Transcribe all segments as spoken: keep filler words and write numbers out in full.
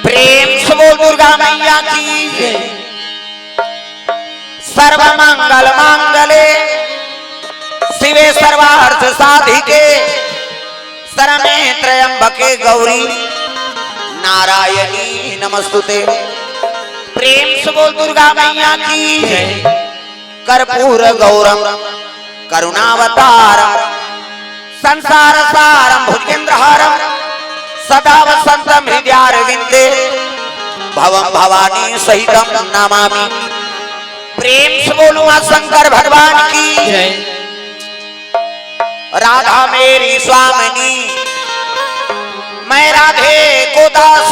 प्रेम से बोल दुर्गा मैया की। सर्व मंगल मांगले शिवे सर्वार्थ साधिके शरणे त्र्यंबके गौरी नारायणी नमस्तुते। प्रेम से बोल दुर्गा मैया की। कर्पूर गौरम करुणावतारम संसार सारम भुजगेंद्रहारम सदा वसंतम हृदयारविंदे भवम भवानी सहितम नमामि। प्रेम से बोलो मां शंकर भगवान की। राधा मेरी स्वामिनी, मैं राधे को दास,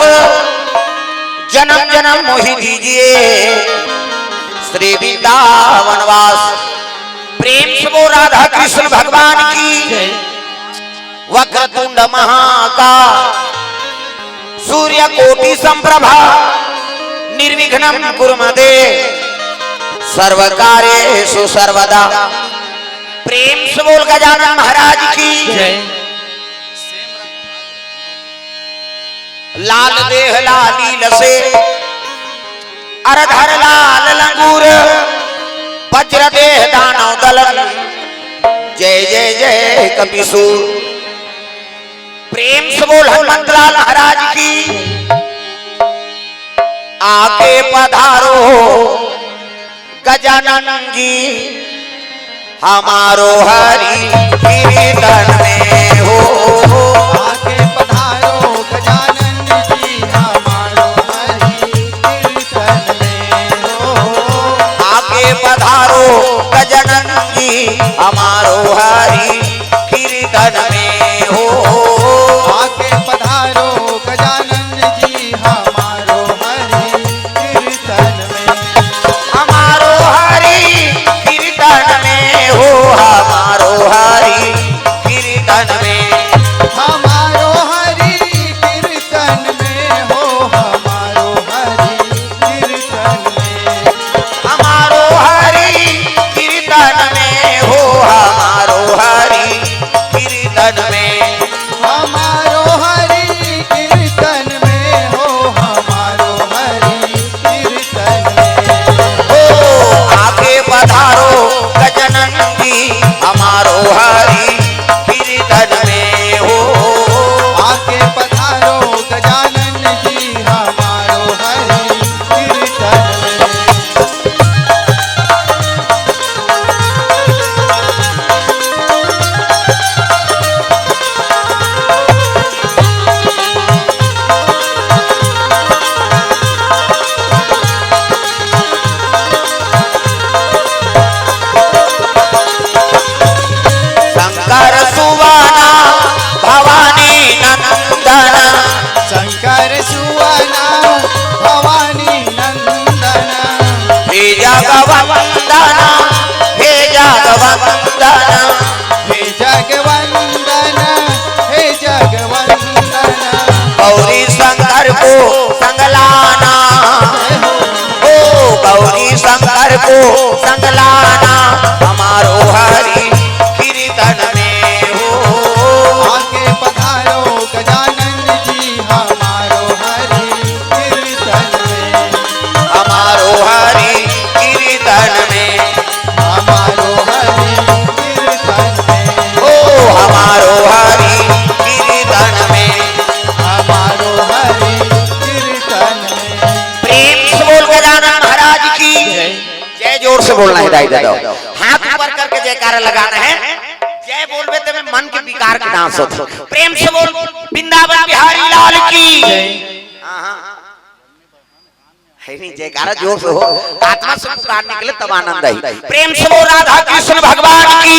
जन्म जन्म मोहि दीजिए श्री वृंदावन वास। प्रेम से बोल राधा कृष्ण भगवान की। वक्रतुंड महाकाय सूर्य कोटि संप्रभा निर्विघ्नं कुरु मे देव सर्व कार्येषु सर्वदा। प्रेम से बोल गजानन महाराज की। लाल देह लाली लसे अरधर लाल लंगूर वज्र देह दानव दलन जय जय जय कपिसूर। प्रेम से बोल हनुमंत लाल महाराज की। आके पधारो गजानन जी हमारो हरि कीर्तन में हो। आके पधारो गजानन जी हमारो हरि कीर्तन में हो। आके पधारो गजानन जी हमारो हरि कीर्तन में हो। आके पधारो गजानन जी हमारो हरि कीर्तन में। हमारो हरि कीर्तन में हो, हमारो हरि कीर्तन में। हमारो हरि कीर्तन में हो, हमारो हरि कीर्तन में। हमारो हरि कीर्तन में हो, हमारो हरि कीर्तन में। हमारो हरि कीर्तन में हो, हमारो हरि कीर्तन में। हो आके पधारो गजानन जी हमारो हरि कीर्तन में हो। आके पधारो गजानन जी हमारो हरि कीर्तन में। शंकर सुवना भवानी नंदन। शंकर सुवना भवानी नंदन। हे जगवंदन, हे जगवंदन। हे जगवंदन, हे जगवंदन। गौरी शंकर को संग लाना। हे हो। ओ गौरी शंकर को संग लाना। हमारो हरि कीर्तन में हो। आके पधारो गजानन जी हमारो हरि कीर्तन में। हमारो हरि कीर्तन में। हमारो हरि कीर्तन में। ओ हमारो हरि कीर्तन में। हमारो हरि कीर्तन में। प्रेम से बोल गजानन महाराज की जय। जोर से बोलना है दाई दादा। हाथ ऊपर करके जयकारा लगाना है। जय बोलबे ते में मन के विकार के नाश होथे। प्रेम से बोल वृंदावन बिहारी लाल की। हाँ, हाँ। है नहीं, जयकारा जोर से हो, आत्मा से पुकार निकले तब आनंद आई। प्रेम से बोल राधा कृष्ण भगवान की,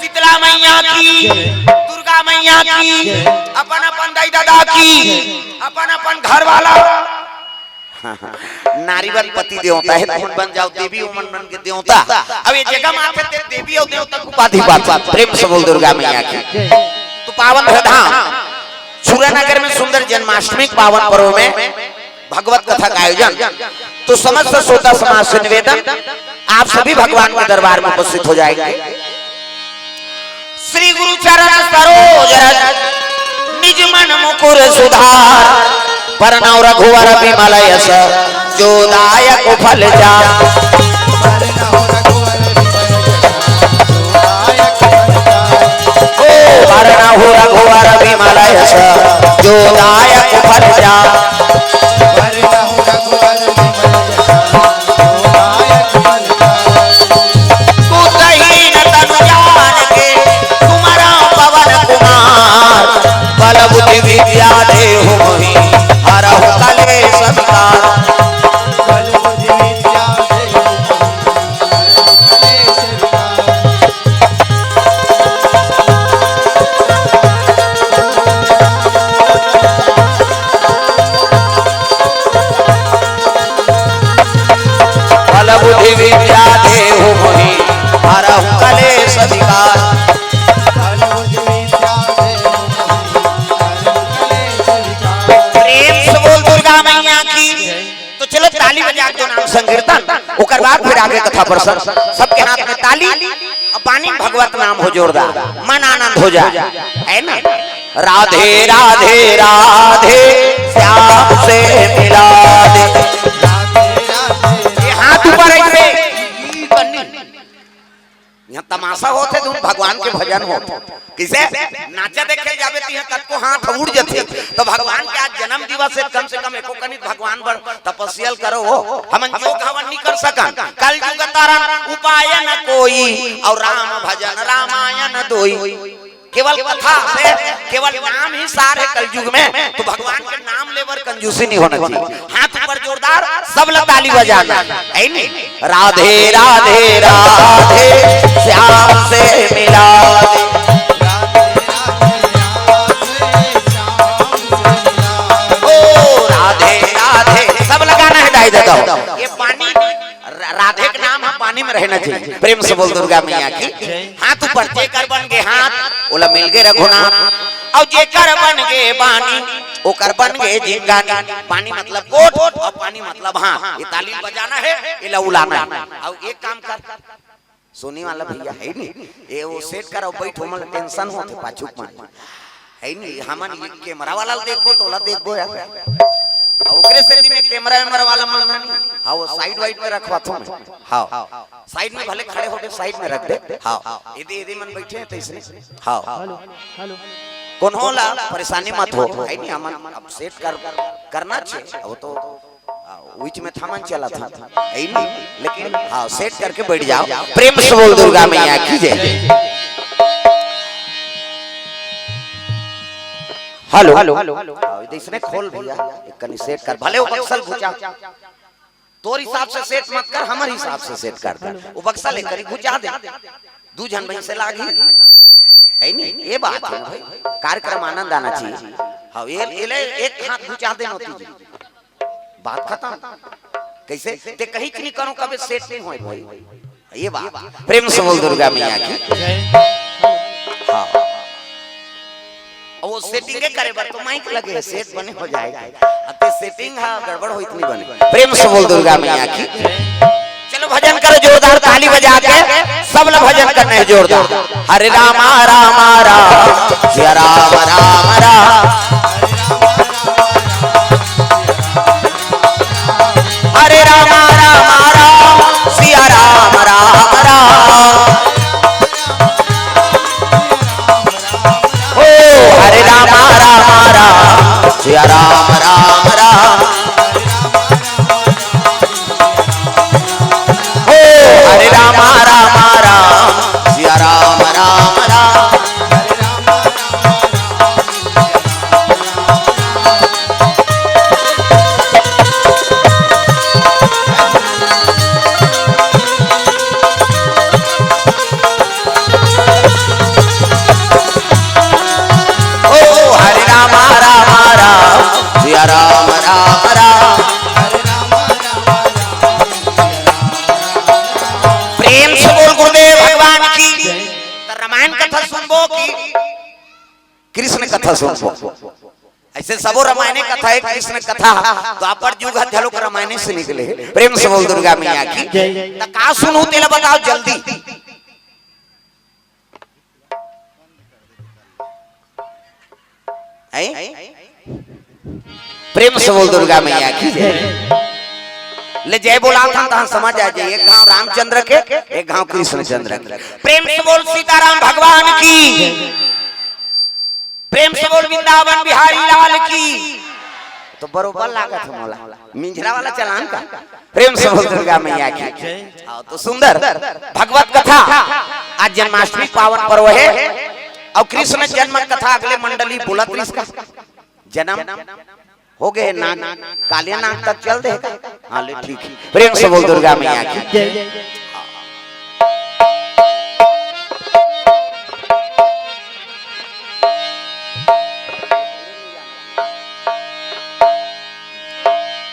शीतला मैया की, दुर्गा मैया की, अपन अपन दाई दादा की, अपन अपन घर वाला। नारीवन पति देवता है, तुमन बन जाओ देवी, ओमन बन के देवता। अब ये जगह में आके ते देवी और देवता को उपाधि पाता। प्रेम से बोल दुर्गा मैया की। तो पावन है धाम सूर्यनगर में सुंदर जन्माष्टमी के पावन पर्व में भगवत कथा का आयोजन। तो समस्त श्रोता समाज से निवेदन, आप सभी भगवान के दरबार में उपस्थित हो जाएंगे। श्री गुरु चरण सरोज रज निज मन मुकुर सुधार। बरनउँ रघुवर बिमल यस जो दायक फल जाय। ओ बरनउँ रघुवर बिमल यस जो दायक फल जाय। सुतहीन तन जान के सुमरउँ पवन कुमार। बल बुद्धि विद्या देहु मोहि हरहु कलेस विकार। बल बुद्धि विद्या देहु मोहि हरहु कलेस विकार। प्रेम से बोल दुर्गा मैया की। तो चलो ताली बजा के नाम संकीर्तन, ओकर बाद फिर आगे कथा प्रसंग। सबके हाथ में ताली, अब बानी भगवत नाम हो जोरदार, मन आनंद हो जाए, है ना? राधे राधे राधे श्याम से मिला दे। ये हाथ ऊपर ऐसे, यहाँ तमाशा होत हे, धुन भगवान के भजन होत हे। किसे? नाचा देखे जाबे त यहाँ कतको हाथ उड़ जथे। तो भगवान के आज जन्म दिवस हे, कम से कम एको कनिक भगवान बर तपस्या ल करो हो। हमन जोग हवन नहीं कर सकन। कलजुग तरन उपाय न कोई, और राम भजन रामायण दोई। केवल कथा से, केवल नाम ही सार हे कलजुग में। तो भगवान के नाम लेबर कंजूसी नहीं होना चाहिए। हाथ ऊपर जोरदार, सब ला ताली बजाना, है नी? राधे राधे राधे श्याम से मिला दे। ओ राधे राधे, सब लगाना है दाई दादा हो। ये पानी, रा-, राधे के नाम ह पानी में रहना चाहिए। प्रेम से बोल दुर्गा मैया की। हाथ ऊपर, जेकर बन गे हाथ, ओला मिल गे रघुनाथ। अउ जेकर बन गे बानी, ओकर बन गे जिंदगानी। पानी मतलब गोठ अउ पानी मतलब हाथ। ये ताली बजाना हे, ये लउलाना हे। अउ एक काम कर, सोनी वाला भैया है नी, ये वो सेट कर अउ बैठ, ओमन ला टेंशन होत हे पाछू के मन। है नी, हमन ये कैमरा वाला ला देखबो त ओला देखबो यार। अउ ओकरे सेती में कैमरा वैमरा वाला मन ना नी। हाँ, वो साइड वाइड में रखवाथों मैं। हाँ, साइड में भले खड़े होके साइड में रख दे। हाँ, एदे, एदे मन बैठे हैं तो इसने। हाँ, हेलो, हेलो। कोनो ला परेशानी मत हो, है नी, हमन अब सेट कर, करना चाहिए। अब तो, आ, बीच में थामन चला था, है नी, लेकिन हाँ, सेट करके बैठ जाओ। प्रेम से बोल दुर्गा मैया की जय। Hello, hello. हाँ, एदे इसने खोल भैया, एक कनी सेट कर, भले वो बक्सा ल घुचा। तोर हिसाब से सेट मत कर, हमर हिसाब से सेट कर दे। वो बक्सा लेकर ही घुचा दे। दू झन भैंसे लागी। है नी? ये बात है ना भाई। कार्यक्रम आनंद आना चाहिए। हाँ, ये, ये ले एक हाथ घुचा दे मोती जी। बात खतम। कैसे? ते कहीं कि नहीं करो, कभी सेट नहीं होए भाई। ये बात। प्रेम से बोल दुर्गा मैया की। हाँ। अउ वो सेटिंग के करे बर तो माइक लगे हे, सेट बने हो जाएगा। अब ते सेटिंग हा गड़बड़ होई त नहीं बने। प्रेम से बोल दुर्गा मैया की। चलो भजन करो जोरदार, ताली बजा के सब लोग भजन करने हैं जोरदार। हरे रामा रामा राम, सिया राम राम राम। हरे रामा रामा राम, सिया राम राम राम। ओ हरे रामा रामा राम, सिया राम राम राम। ओ हरे रामा रामा राम, सिया राम राम राम। ओ हरे रामा रामा राम, सिया राम राम राम। प्रेम से बोल गुरुदेव भगवान की। त रामायण कथा सुनबो कि कृष्ण कथा सुनबो? ऐसे सबो रामायणे कथा हे, कृष्ण कथा द्वापर जुग ह घलोक रामायणे से निकले हे। प्रेम से बोल दुर्गा मैया की। त का सुनहूं तेला बताओ जल्दी। हैं? प्रेम से बोल दुर्गा मैया की जय। ले जय बोलाथन तहां समझ आ जाए, एक घांव रामचंद्र के, एक घांव कृष्णचंद्र के। प्रेम से बोल सीताराम भगवान की, प्रेम से बोल वृंदावन बिहारी लाल की। तो बरोबर लागत है मोला मिंझरा वाला चलान का। प्रेम से बोल दुर्गा मैया की। हाँ, तो सुंदर भगवत कथा। आज जन्माष्टमी पावन पर्व है और कृष्ण जन्म कथा अगले मंडली बोलत रहिस का। जन्म हो गए नाग, काले नाग तक चल दे का। हाँ, ले ठीक है। प्रेम से बोल दुर्गा मैया की।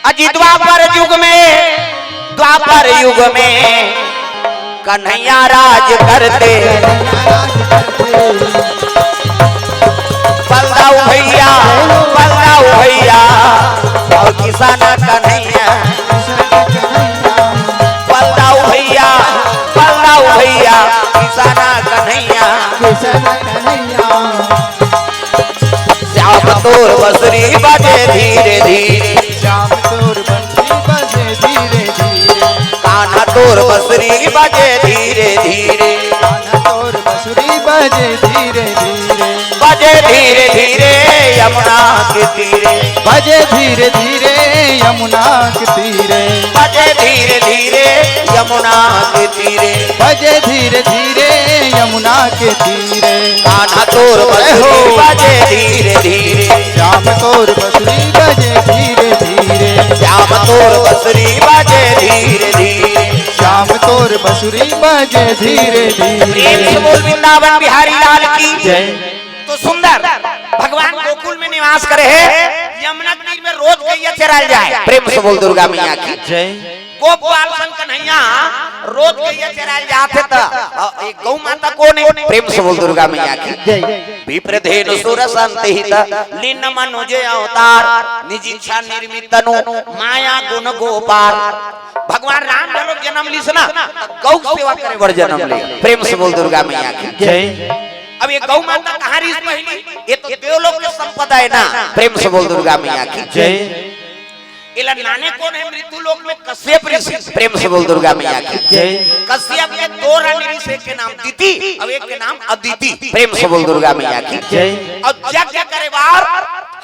अजी द्वापर युग में, द्वापर युग में कन्हैया राज करते। बलदाऊ भैया, बलदाऊ भैया, और किसाना कन्हैया। बलदाऊ भैया, बलदाऊ भैया, किसाना कन्हैया। श्याम तोर बंसुरी बजे धीरे धीरे। श्याम तोर बंसुरी बजे धीरे धीरे। कान्हा तोर बंसुरी बजे धीरे धीरे। कान्हा तोर बंसुरी बजे धीरे धीरे। बजे धीरे धीरे यमुना के तीरे। बजे धीरे धीरे यमुना के तीरे। बजे धीरे धीरे यमुना के तीरे। बजे धीरे धीरे यमुना के तीरे। कान्हा तोर बंसुरी बजे धीरे धीरे। श्याम तोर बंसुरी बजे धीरे धीरे। श्याम तोर बंसुरी बजे धीरे धीरे। श्याम तोर बंसुरी बजे धीरे धीरे। प्रेम से बोल वृंदावन बिहारी लाल की जय। तो सुंदर भगवान गोकुल में निवास करे है, यमुना तीर में रोज गैया चराल जाए। प्रेम से बोल दुर्गा मैया की जय। गोपाल संग कन्हैया रोज गैया चराल जात हे त, अ, एक गौ माता कोन हे? प्रेम से बोल दुर्गा मैया की जय। विप्रधेनु सुर संत हित, लीन मनुज अवतार, निज इच्छा निर्मित तनु, माया गुण गोपाल। भगवान राम घलो जन्म लिस ना, त गौ सेवा करे बर जन्म ले। प्रेम से बोल दुर्गा मैया की जय। अब ये गौ माता कहाँ रहिस पहिली? ये तो देवलोक के संपदा है ना। प्रेम से बोल दुर्गा मैया की जय। एला नाने कोन हे मृत्यु लोक में? कश्यप ऋषि। प्रेम से बोल दुर्गा मैया की जय। कश्यप के दो रानी ऋषि, एक के नाम दिति और एक के नाम अदिति। प्रेम से बोल दुर्गा मैया की जय। और यज्ञ करे बार,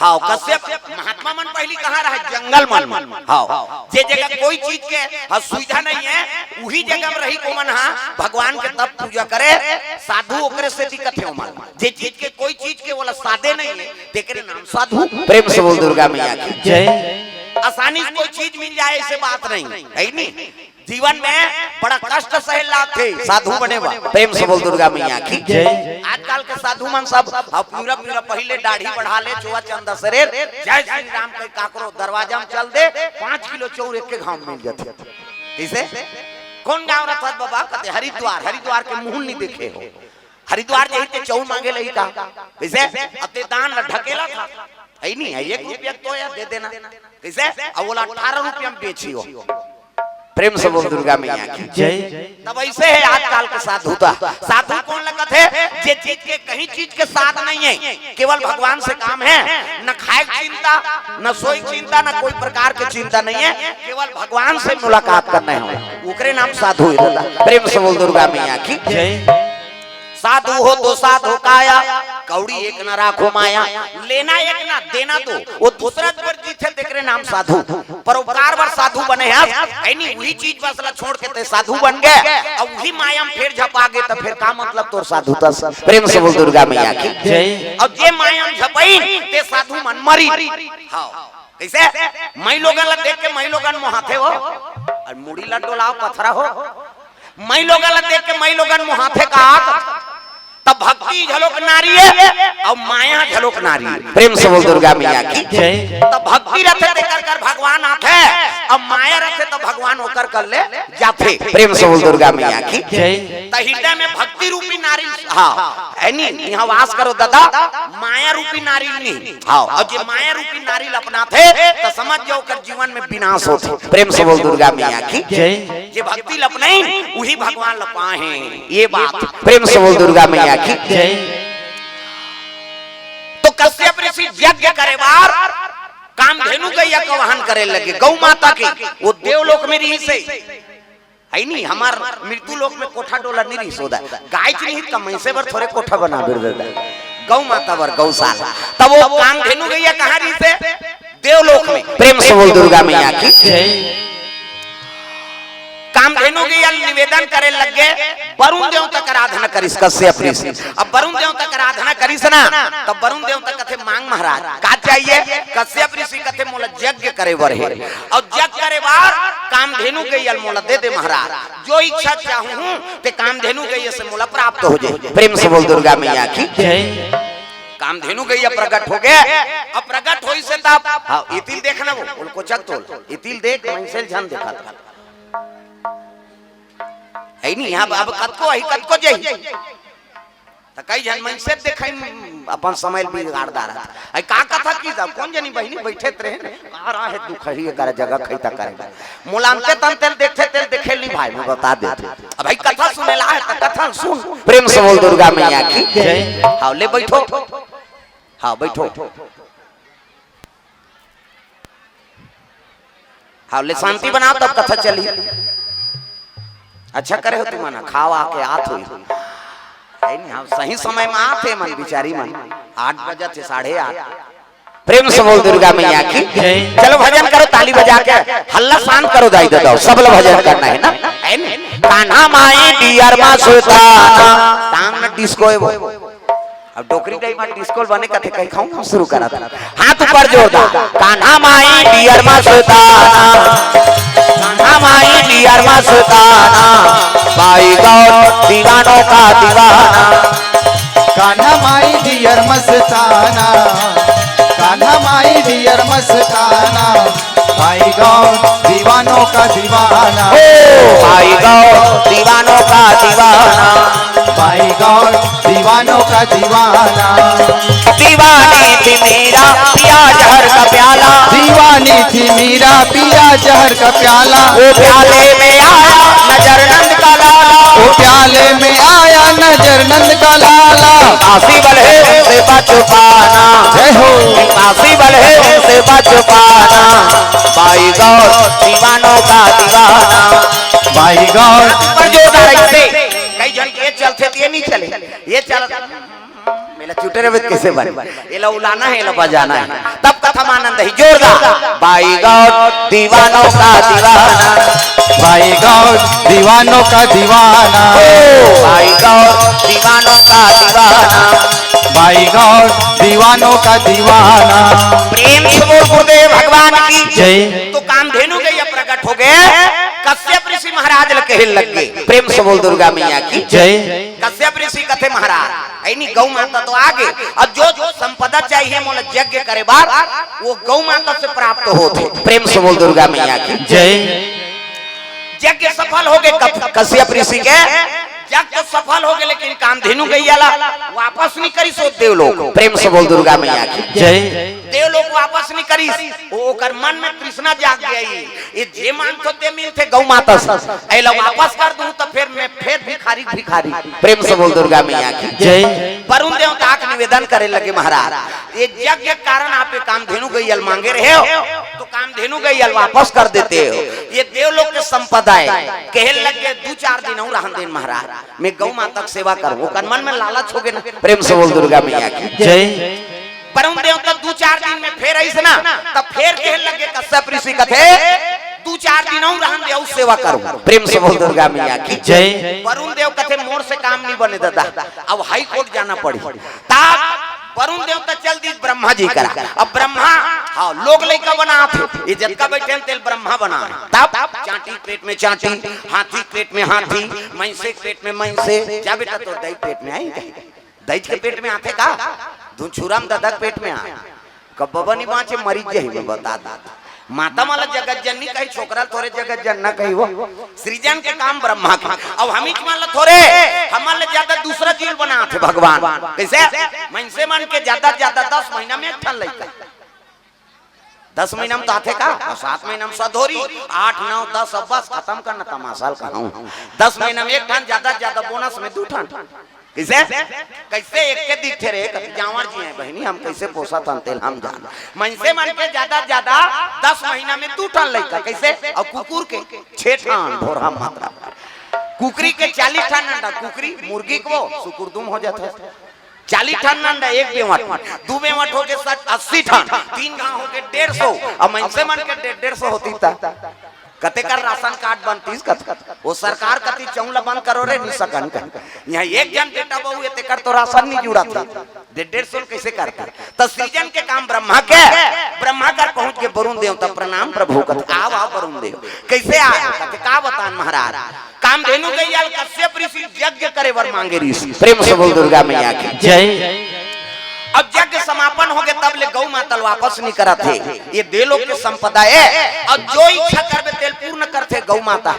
हाँ, कश्यप महात्मा मन पहिली कहाँ रहा? जंगल मन। हाँ, जे जगह कोई चीज के, हाँ, सुविधा नहीं है, उही जगह में रही को मन, हाँ, भगवान के तप पूजा करे, साधु ओकरे से दिक्कत है मन। जे चीज के कोई चीज के बोला साधे नहीं है, तेकरे नाम साधु। प्रेम से बोल दुर्गा मैया की जय। आसानी से कोई चीज मिल जाए, ऐसे बात नहीं है, नहीं। जीवन में बड़ा कष्ट सहे लागथे साधु बने बा। प्रेम से बोल दुर्गा मैया की जय। आजकल के साधु मन सब अब पूरा पूरा पहिले दाढ़ी बढ़ा ले, चोवा चंदा सरेर, जय श्री राम कहि काकरो दरवाजा में चल दे, पाँच किलो चौर एक के घाव में मिल जाथे। कैसे? कौन गांव रहत बाबा? कहते हरिद्वार। हरिद्वार के मुंह नहीं देखे हो। हरिद्वार जाही ते चौर मांगे लही का? कैसे? अब ते दान ला ढकेला था, है नहीं है, एक रुपया तो यार दे देना। कैसे? अब बोला अठारह रुपया में बेची हो। प्रेम से बोल दुर्गा मैया की जय। तब ऐसे है आजकल के साधुता। साधु कौन लगत है? जे चीज के कहीं चीज के साथ नहीं है, केवल भगवान से काम है। न खाए की चिंता, न सोए की चिंता, न कोई प्रकार की चिंता नहीं है, केवल भगवान से मुलाकात करना है। ओकरे नाम साधु है दादा। प्रेम से बोल दुर्गा मैया की जय। साधु हो तो साधु काया, कौड़ी एक न राखो माया। लेना एक ना, देना दो, वो दूसरा बर जीथे, तेकरे नाम साधु। परोपकार बर साधु बने हस, ऐनी वही चीज बस ला छोड़ के ते साधु बन गए, अब वही माया में फेर झपा गे, तो फेर का मतलब तोर साधुता से? प्रेम से बोल दुर्गा मैया की जय। अब जे माया में झपई, ते साधु मन मरी। हाँ, कैसे? माई लोगन ला देख के माई लोगन मोहाथे हो, और मुड़ी ला डोलाओ पथरा हो। माई लोगन ला देख के माई लोगन मोहाथे का, तब भक्ति घलोक नारी है और माया घलोक नारी है। प्रेम से बोल दुर्गा मैया की जय। तब भक्ति रथे तेकर कर भगवान आथे, अब माया रथे तो भगवान ओकर कर ले जाथे। प्रेम से बोल दुर्गा मैया की जय। त हृदय में भक्ति रूपी नारी, हाँ, है नी, यहाँ वास करो दादा, माया रूपी नारी नी। हाँ, और जे माया रूपी नारी ला अपनाथे, त समझ जाओ ओकर जीवन में विनाश होथे। प्रेम से बोल दुर्गा मैया की जय। जे भक्ति ला अपनाइन, वही भगवान ला पाए हैं। ये बात। प्रेम से बोल दुर्गा मैया की जय। तो कश्यप ऋषि यज्ञ करे बार कामधेनु गैया के वाहन करे लगे, गौ माता के। वो देवलोक में रहिस हे, है नी? हमार मृत्यु लोक में कोठा डोला नहीं रहिस होदा। गाय च नहीं त मनसे बर थोरे कोठा बना बिर देता। गौ माता बर गौशाला। तब वो कामधेनु गैया कहाँ रहिस हे? देवलोक में। प्रेम से बोल दुर्गा मैया की। कामधेनु गैया निवेदन करे लगे, वरुण देवता के आराधना करिस कश्यप ऋषि। अब वरुण देवता के आराधना करिस ना, तब वरुण देवता कथे, मांग महाराज, का चाहिए? कश्यप ऋषि कथे, मोला यज्ञ करे बर हे, अउ यज्ञ करे बर कामधेनु गैया ल मोला दे दे महाराज, जो इच्छा चाहूं ते कामधेनु गैया से मोला प्राप्त हो जाए। प्रेम से बोल दुर्गा मैया की। जय। कामधेनु गैया प्रकट हो गए। अब प्रकट होइस हे तब, हाँ, इतिल देखना वो, बोल कोचक तोल, इतिल देख, मनसे ल झन देखा था। है नी, अब, अब कतको, अही कतको जही। त कई झन मनसे देखाइन अपन समय ल बिगाड़ डारत। अई का कथा की जा, कोन जनी बहिनी बइठे त रहे न, का रहा हे दुखही कर जगह खई त करे। मोला अंते तंते ल देखथे, तेल देखे नहीं भाई, मैं बता देथे। अब भाई कथा सुने ला हे त कथा सुन। प्रेम से बोल दुर्गा मैया की। जय। हाँ, ले बइठो। हाँ, बइठो। हाँ, ले शांति बनाओ, तब कथा चली। अच्छा करे हो तुमन, खावा के आत हो। है नहीं, हम सही समय में आत हे मन, बिचारी मन। आठ बजे थे, साढ़े आठ। प्रेम से बोल दुर्गा मैया की। जय। चलो भजन करो, ताली बजा के हल्ला शांत करो, दाई दे दो, सब लोग भजन करना है ना, है नहीं? कान्हा माई डियर मा सुल्ताना, टांग न डिस्को है वो। अब डोकरी टाइप में डिस्को बने कथे कहीं खाऊं हम शुरू करा था। हाथ ऊपर जोर दो। कान्हा माई डियर मा सुल्ताना, कान्हा माई डियर मा सुल्ताना, बाई गौर दीवानों का दीवाना। कान्हा माई डियर मस्ताना, कान्हा माई डियर मस्ताना, भाई गौर दीवानों का दीवाना। ओ भाई गौर दीवानों का दीवाना। भाई गौर दीवानों का दीवाना। दीवानी थी मीरा पिया जहर का प्याला। दीवानी थी मीरा पिया जहर का प्याला। वो प्याले में आया नजर नंद का लाला। वो प्याले में आया नजर नंद का लाला। पासी बल है उनसे बच पाना। जय हो। पासी बल है उनसे बच पाना। भाई गौर दीवानों का दीवाना। भाई गौर। पर जोरदार ऐसे। कई झन के चलथे त ये नहीं चले, ये चल, मेला चुटे रहे कैसे बने? ये ला उलाना है, ये ला बजाना है, तब कथा में आनंद है। जोरदार। भाई गौर दीवानों का दीवाना। भाई गौर दीवानों का दीवाना। ओ भाई गौर दीवानों का दीवाना। भाई गौर दीवानों का दीवाना। प्रेम से बोल गुरुदेव भगवान की। जय। तो कामधेनु गैया प्रकट हो गए, कश्यप ऋषि महाराज ल कहे लग गए। प्रेम से बोल दुर्गा मैया की। जय। कश्यप ऋषि कथे महाराज, ऐनी गौ माता तो आगे, अब जो जो संपदा चाहिए मोला यज्ञ करे बर, वो गौ माता से प्राप्त होथे। प्रेम से बोल दुर्गा मैया की। जय। यज्ञ सफल हो गए कप-, कश्यप ऋषि के, यज्ञ तो सफल हो गए, लेकिन कामधेनु गैया ला वापस नहीं करिस ओ देवलोक। प्रेम से बोल दुर्गा मैया की। जय। देवलोक वापस नहीं करिस, ओ-, ओकर मन में तृष्णा जाग गई। ये जे मांगथो ते मिलथे गौ माता से। एला वापस कर दूं त फेर मैं फेर भिखारी भिखारी। प्रेम से बोल दुर्गा मैया की। जय। वरुण देवता के निवेदन करे लगे महाराज, ये यज्ञ के कारण आप ये कामधेनु गैया ल मांगे रहे हो, तो कामधेनु गैया ल वापस कर देते हो। ये देवलोक के संपदा है। कहे लगे दू चार दिन और रहन देन महाराज, मैं गौ माता के सेवा करूं। ओकर मन में लालच हो गए ना। प्रेम से बोल दुर्गा मैया की। जय। वरुण देवता दू चार दिन में फेर आइस ना, तब फेर कहे लगे कश्यप ऋषि कथे, दू चार दिन और रहन दे, और सेवा करूं। प्रेम से बोल दुर्गा मैया की। जय। वरुण देव कथे, मोर से काम नहीं बने दादा, अब हाई कोर्ट जाना पड़ी। तब वरुण देवता चल दी ब्रह्मा जी करा। अब ब्रह्मा, हाँ, लोग लइका बनाथे, ये जतका बैठे हैं तेल ब्रह्मा बना। तब चांटी पेट में चांटी, हाथी पेट में हाथी, मैंसे पेट में मैंसे। क्या बेटा, तो दई पेट में आई कहीं? दईच के पेट में आथे का? धुन छुरा में ददक पेट में आ। कब बबा नहीं बाँचे, मरीज जही में बता दे। माता मन ला जगत जननी कही, छोकरा ल थोरे जगत जनना कही हो। सृजन के काम ब्रह्मा के। अब हमीच मन ला थोरे, हमन ले ज्यादा दूसरा जीव बनाथे भगवान। कैसे? मनसे मन के ज्यादा से ज्यादा दस महीना में एक ठन लइका। दस महीना में तो आथे का? और सात महीना में सधोरी, आठ, नौ, दस, अब बस खत्म करना तमाशा ल कहाऊं। दस महीना में एक ठन, ज्यादा से ज्यादा बोनस में दू ठन। कइसे? कइसे एक के दिखथे रे? कथे, "जांवर जी हैं बहिनी, हम कइसे पोसत हन तेला हम जान।" मनसे मन के जादा से जादा दस महीना में दू ठन लइका, कइसे? अउ कुकुर के छे ठन, ढोरहा मातरा। कुकरी के चालीस ठन अंडा, कुकरी, मुर्गी के वो सुकुरदुम हो जाथे। चालीस ठन अंडा एक बेंवट, दू बेंवट होगे सत, अस्सी ठन, तीन घांव होगे डेढ़ सौ, अउ मनसे मन के डे-, डेढ़ सौ होतिस त कतेक कर राशन कार्ड बनतिस कथे। वो सरकार कथे, "चउला बंद करो रे, नी सकन।" कथे, इहां एक झन बेटा बहू हे, तेकर तो राशन नी जुड़त हे। डे-, डेढ़ सौ कइसे करथे? त सृजन के काम ब्रह्मा के, ब्रह्मा कर पहुंच के वरुण देवता, "प्रणाम प्रभु।" कथे, "आव, आव वरुण देव।" कइसे आय? कथे, "का बतान महाराज, कामधेनु गइया ल कश्यप ऋषि यज्ञ करे बर मांगे रिहिस।" प्रेम से बोल दुर्गा मैया की जय। अब यज्ञ समापन होगे, तब ले गौ माता ल वापस नी करत हे। ये देवलोक के संपदा हे, अउ जो इच्छा करबे तेला पूर्ण करथे गौ माता।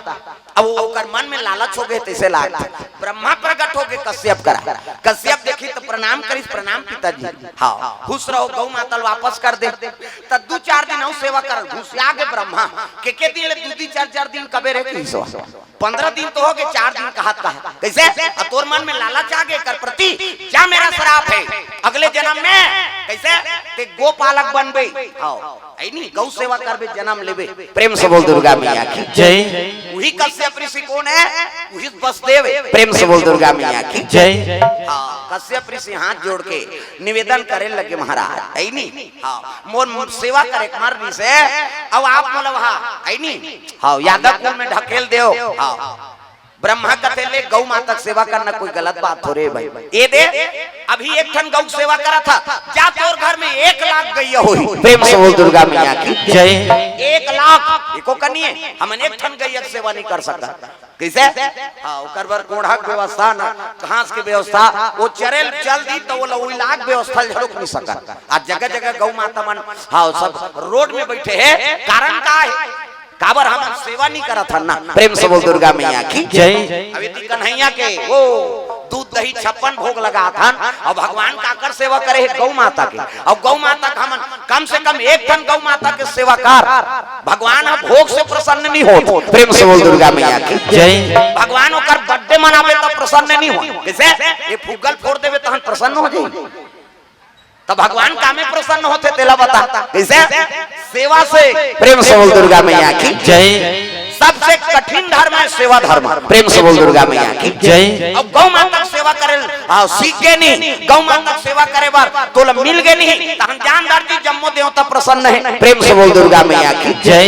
अब वो ओकर मन में लालच होगे, तइसे लागथे। ब्रह्मा प्रगट होगे कश्यप करा, कश्यप देखिस त प्रणाम करिस, "प्रणाम पिताजी।" हाँ, खुश रहो, गौ माता ल वापस कर दे। त दू चार दिन अउ सेवा करल, घुसिया गे ब्रह्मा। के के दिन ले दू दू चार चार दिन कबे रे कहिस? पन्द्रह दिन तो होगे, चार दिन कहत कहा। कइसे? अउ तोर मन में लालच आगे एकर प्रति, जा मेरा श्राप हे, अगले जनम में कइसे ते गोपालक बनबे। हाँ, अइनी गौ सेवा करबे, जनम लेबे। प्रेम से बोल दुर्गा मैया की जय। उही कश्यप ऋषि कोन हे? उही बसदेव हे। प्रेम से बोल दुर्गा मैया की जय। हाँ, कश्यप ऋषि हाथ जोड़ के निवेदन करे लगे, "महाराज, अइनी, हाँ, मोर सेवा करे के मन रिहिसे, अउ आप मोला वहाँ, अइनी, हाँ, यादव कुल में ढकेल देव।" हाँ, ब्रह्मा कथे, "ले, गौ माता के सेवा करना कोई गलत बात थोरे भाई। ये दे, अभी एक ठन गौ के सेवा करत हस, जा तोर घर में एक लाख गइया होही।" प्रेम से बोल दुर्गा मैया की जय। एक लाख, एको कनिए, हमन एक ठन गइया के सेवा नी कर सकत। कइसे? हाँ, ओकर बर कोंढ़ा के व्यवस्था ना, घास के व्यवस्था, वो चरे ल चल दिस त वो लउई लाग व्यवस्था झरोक नी सकत। आज जगह जगह गौ माता मन, हाँ, सब रोड में बइठे हे, कारण का हे? काबर हमन सेवा नी करत हन ना? प्रेम से बोल दुर्गा मैया की जय। अब एती कन्हैया के वो दूध दही छप्पन भोग लगात हन, अउ भगवान काकर सेवा करे हे? गौ माता के। अउ गौ माता के हमन कम से कम एक ठन गौ माता के सेवा कर, भगवान ह भोग से प्रसन्न नी होत। प्रेम से बोल दुर्गा मैया की जय। भगवान ओकर birthday मनाबे त प्रसन्न नी होत। कइसे? ये फुग्गा ल फोर देबे तहन प्रसन्न हो जाही? त भगवान कामे प्रसन्न होथे तेला बता। कइसे? सेवा से। प्रेम से बोल दुर्गा मैया की जय। सबसे कठिन धर्म हे सेवा धर्म। प्रेम से बोल दुर्गा मैया की जय। अउ गौ माता के सेवा करे, हाँ, सीख गे नी, गौ माता के सेवा करे बर तोला मिल गे नी, तहन जान धर जी जम्मो देवता प्रसन्न हे। प्रेम से बोल दुर्गा मैया की जय।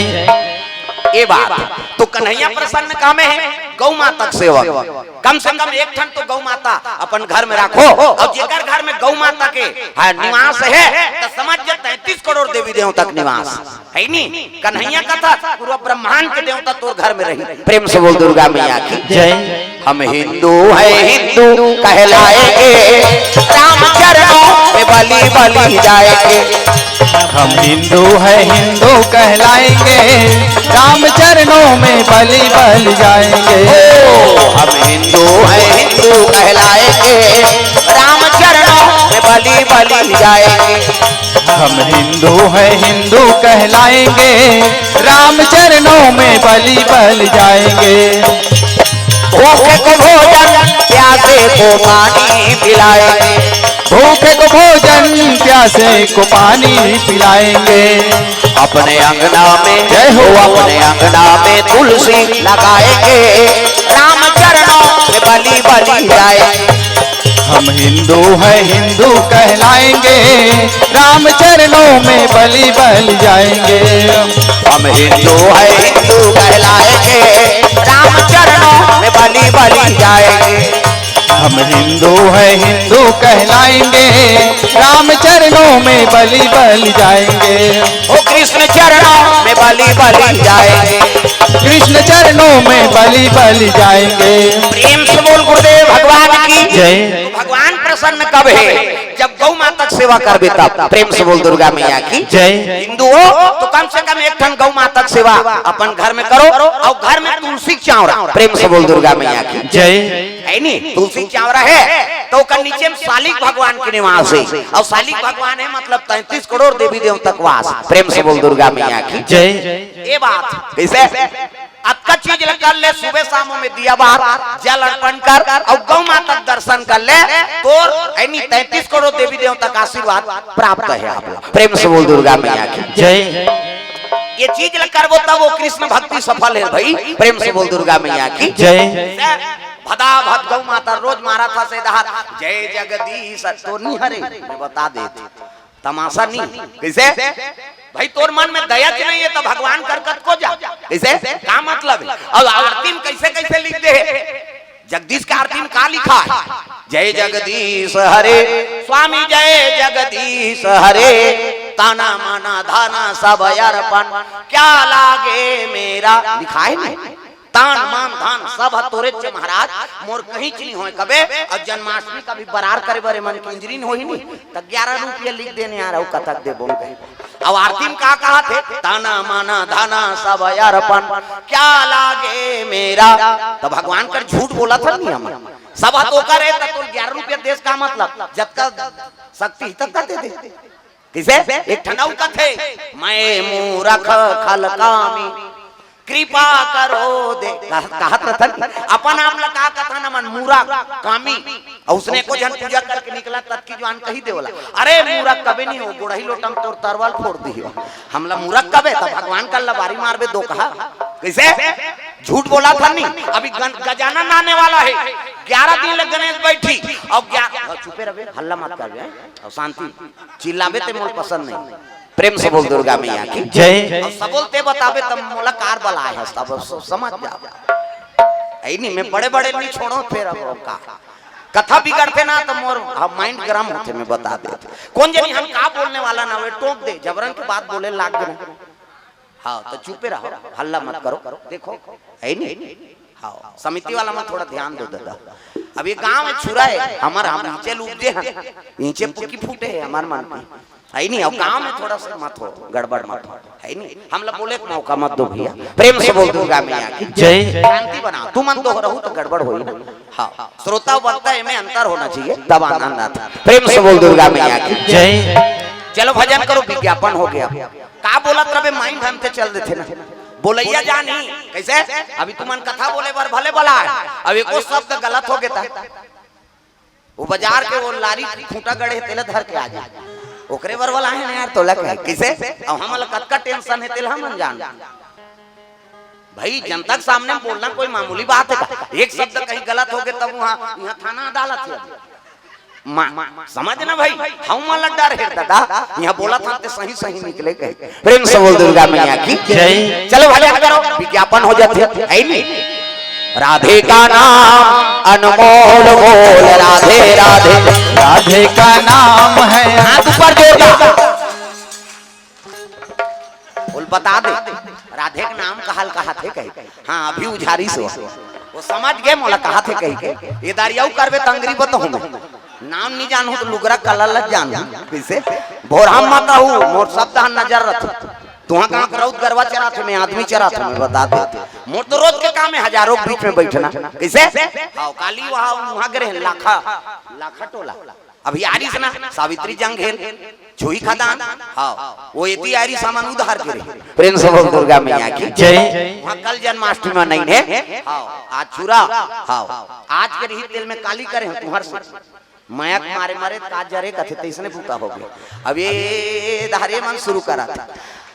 ये बात तो कन्हैया प्रसन्न कामे हे, गौ माता के सेवा। कम से कम एक ठन तो गौ माता अपन घर में राखो, अउ जेकर घर में गौ माता के, हाँ, निवास हे, त समझ जा तैंतीस करोड़ देवी देवता के निवास हे नी। कन्हैया कथा पूरा ब्रह्मांड के देवता तोर घर में रही। प्रेम से बोल दुर्गा मैया की जय। हम हिंदू हैं, हिंदू कहलाएंगे, राम चरणों में बलि बलि जाएंगे। हम हिंदू हैं, हिंदू कहलाएंगे, राम चरणों में बलि बलि जाएंगे। ओ, हम हिंदू हैं, हिंदू कहलाएंगे, राम चरणों में बलि बलि जाएंगे। हम हिंदू हैं, हिंदू कहलाएंगे, राम चरणों में बलि बलि जाएंगे। भूखे को भोजन, प्यासे को पानी पिलाएंगे। भूखे को भोजन, प्यासे को पानी पिलाएंगे। अपने अंगना में, जय हो, अपने अंगना में तुलसी लगाएंगे, राम चरणों में बलि बलि जाएंगे। हम हिंदू हैं, हिंदू कहलाएंगे, राम चरणों में बलि बलि जाएंगे। हम हिंदू हैं, हिंदू कहलाएंगे, राम चरणों में बलि बलि जाएंगे। हम हिंदू हैं, हिंदू कहलाएंगे, राम चरणों में बलि बलि जाएंगे। ओ कृष्ण चरणों में बलि बलि जाएंगे। कृष्ण चरणों में बलि बलि जाएंगे। प्रेम से बोल गुरुदेव भगवान की जय। तो भगवान प्रसन्न कब हे? जब गौ माता के सेवा करबे तब। प्रेम से बोल दुर्गा मैया की जय। हिंदू हो तो कम से कम एक ठन गौ माता के सेवा अपन घर में करो, अउ घर में तुलसी के चांवरा। प्रेम से बोल दुर्गा मैया की जय। हे नी, तुलसी के चांवरा हे तो ओकर नीचे में सालिक भगवान के निवास हे, अउ सालिक भगवान हे मतलब तैंतीस करोड़ देवी देवता के वास। प्रेम से बोल दुर्गा मैया की जय। ये बात कइसे? अब का चीज ल कर ले, सुबह शाम में दिया बार, जल अर्पण कर अउ गौ माता के दर्शन कर ले, तोर यानी तैंतीस करोड़ देवी देवता का आशीर्वाद प्राप्त हे आप ला। प्रेम से बोल दुर्गा मैया की। जय। ये चीज ल करबो तब वो कृष्ण भक्ति सफल हे भाई। प्रेम से बोल दुर्गा मैया की। जय। भदा भद गौ माता रोज मारा था से दहा, जय जगदीश तो नहीं हरे, मैं बता देते। तमाशा नहीं। कैसे? भाई तोर मन में दया च नहीं हे तो भगवान कर कतको जा। कैसे? का मतलब हे? अउ आरती में कैसे कैसे लिख दे हे? जगदीश के आरती में का लिखा हे? जय जगदीश हरे, स्वामी जय जगदीश हरे, ताना माना धाना सब अर्पण, क्या लागे मेरा, लिखा हे नहीं? तान मान धान सब ह तोरेच हे महाराज, मोर कहींच नहीं होय कबे। अउ जन्माष्टमी का भी बरार करे बर ए मन के इंजरी नहीं होही नहीं, त ग्यारह रुपया लिख देने यार, अउ कतक देबो कहे। अउ आरती में का कहाथे? ताना माना धाना सब अर्पण, क्या लागे मेरा। त भगवान कर झूठ बोलत हन नहीं हम, सब ह तो करे, त तोर ग्यारह रुपया देस का मतलब, जतका शक्ति हे ततका दे दे। कैसे? एक ठन अउ कथे, मैं मूरख खल कामी, कृपा करो दे, कह-, कहत रथन, अपन आप ला का कथन, मन मूरख, कामी, अउ उसने को झन पूजा करके निकला, तब की जुआन कही देवला, अरे मूरख कबे नहीं हो, गोड़ही लोटा में तोर तरवाल फोर दिही हो, हमला मूरख कबे, त भगवान कर लबारी मारबे दो कहा। कैसे? झूठ बोलत हन नहीं, अभी गन-, गजानन आने वाला हे, ग्यारह दिन ले गणेश बैठी, अउ ग्या-, चुपे रहबे, हल्ला मत करबे, हैं? अउ शांति, चिल्लाबे ते मोर पसंद नहीं। प्रेम से बोल दुर्गा मैया की। जय। अउ सबो ल ते बताबे तब मोला कार बलाए हस, तब स-, समझ जा। ऐ नहीं, मैं बड़े बड़े नहीं छोड़ो, फिर अब का कथा बिगड़थे ना, त मोर, हाँ, mind गरम होथे, मैं बता देते। कोन जनी हम का बोलने वाला ना, वे टोक दे, जबरन के बात बोले लाग गे ना। हाँ, त चुपे रहो, हल्ला मत करो। देखो, हे नहीं? हाँ, समिति वाला मन थोड़ा ध्यान दो दादा। अब ये गांव में छुरा हे, हमर हम नीचे लूट दे हैं, नीचे पुकी फूटे हे हमर मन की। हे नहीं, अब गांव में थोड़ा सा मत हो, गड़बड़ मत हो, हे नहीं? हमला बोले के मौका मत दो भैया। प्रेम से बोल दुर्गा मैया की। जय। शांति बनाओ, तुमन दो रहू त गड़बड़ होही ना। हाँ, श्रोता वक्ता एमे अंतर होना चाहिए, तब आनंद आता। प्रेम से बोल दुर्गा मैया की। जय। चलो भजन करो, विज्ञापन हो गया। का बोलत रबे, माई भम ते चल देथे ना। बोलैया जानी कैसे? अभी तुमन कथा बोले बर भले बलाए, अब एको शब्द गलत हो गे त वो बाजार के वो लारी खूंटा गड़े हे, तेला धर के आ जा। ओकरे बर बलाए हे ना यार, तोला कहे कैसे? अब हमला कतका tension हे, तेला हमन जान। भाई, जनता के सामने बोलना कोई मामूली बात हे का? एक शब्द कहीं गलत हो गे तब वहाँ, यहाँ थाना अदालत हे। मा-, समझ ना भाई, हम ला डर हे दादा, यहाँ बोलत हन ते सही सही निकले कहे। प्रेम से बोल दुर्गा मैया की। जय। चलो भजन करो, विज्ञापन हो जाथे, हे नहीं? राधे का नाम अनमोल बोल, राधे राधे। राधे का नाम है। हाथ ऊपर जोर का। बोल, बता दे, राधे के नाम कहल कहाथे कही। हाँ, अभी उझारी से वो समझ गे मोला कहाथे कही के। ये दारी अउ करबे त अंगरी बताहूँ मैं। नाम नहीं जानहूँ त लुगरा कलर ल जानहूँ। कैसे? भोरहा मत आहू, मोर शब्द ह नजर रथे। तुहा गाँव के रउत गरवा चराथे, मैं आदमी चराथे, मैं बता देते। मोर तो रोज के काम हे हजारों के बीच में बैठना। कैसे? हाँ, काली वहाँ, वहाँ गे रहेन लाखा, लाखा टोला। अभी आरिस ना, सावित्री जंघेल, छुही खदान, हाँ, वो एती आरिस हमन उधार गे रहे। प्रेम से बोल दुर्गा मैया की। जय। वहाँ कल जन्माष्टमी में नहीं है, हाँ, आज छुरा, हाँ, आज के रही तेल में काली करे हैं तुम्हार से। मयक मारे मारे का जरे कथे तैसने बूता हो गए। अब ये धारे मन शुरू करा था।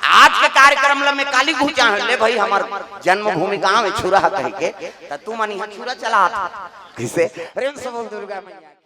आज के कार्यक्रम ल में काली घुचा है, ले भाई हमार जन्मभूमि गाँव हे छुरा कह के, त तू मन यहाँ छुरा चला था। कैसे? प्रेम से बोल दुर्गा मैया।